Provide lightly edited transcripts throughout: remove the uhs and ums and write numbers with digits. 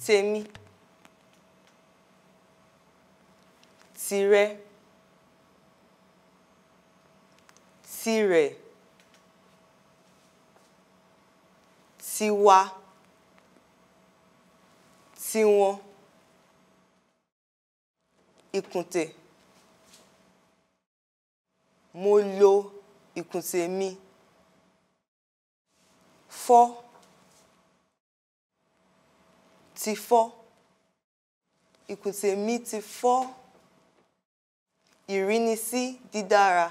Tèmi. Tìrẹ. Tirẹ̀. Tiwa. Tiwọn. Ìkùntè. Mo lo ìkùntè mi. Fọ́. Ti fọ́. Ìkùntè mi ti fọ́. Ìrínisí dídára.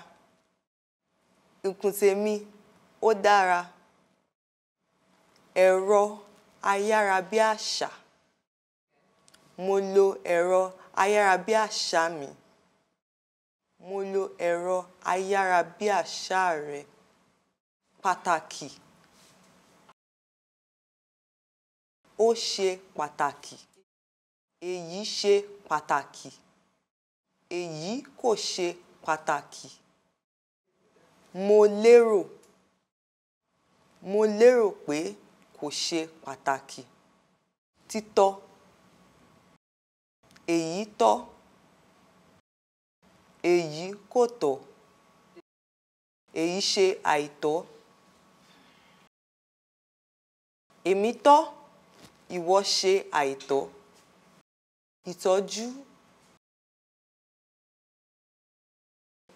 Ìkùntè mi ó dára. Ẹ̀rọ ayárabíàṣá. Mo lo ẹ̀rọ ayárabíàṣá mi. Mo lo ẹ̀rọ ayárabíàṣá rẹ. Pàtàkì. Ó ṣe pàtàkì. Èyí ṣe pàtàkì. Èyí kò ṣe pàtàkì. Mo lérò. Mo lérò pé kò ṣe pàtàkì. Títọ́. Èyí tọ́. Èyí kò tọ́. Èyí ṣe àìtọ́. Èmi tọ́, ìwọ ṣe àìtọ́. Ìtọ́jú.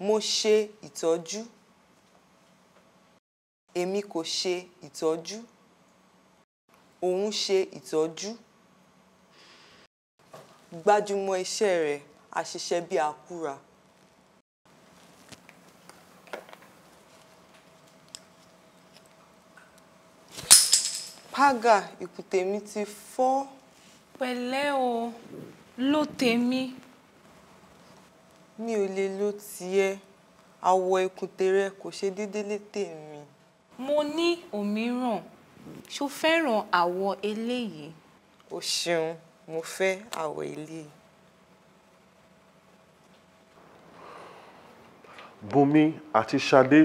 Mo ṣe ìtọ́jú. Èmi kò ṣe ìtọ́jú. Òun ṣe ìtọ́jú. Gbájúmọ́ iṣẹ́ rẹ̀, a ṣiṣẹ́ bí akúra. Págà ìkùntè mi ti fọ́. Pẹ̀lẹ́ o, lo tèmi. Mi ò lè lo tìẹ, àwọ̀ ìkùntè rẹ kò ṣe déédé létè mi. Mo ní òmíràn, ṣo fẹ́ràn àwọ̀ eléyìí? O ṣeun, mo fẹ́ àwọ̀ eléyìí. Bùnmi àti Ṣadé,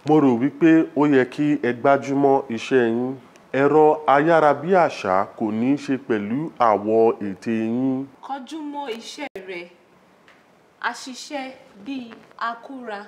mo rò wípé ó yẹ kí ẹ gbájúmọ́ iṣẹ́ yín. Ẹ̀rọ ayárabíàṣá kò ní ṣe pẹ̀lú àwọ̀ ètè yín. Kọjú mọ́ iṣẹ́ rẹ, a ṣiṣẹ́ bí akúra.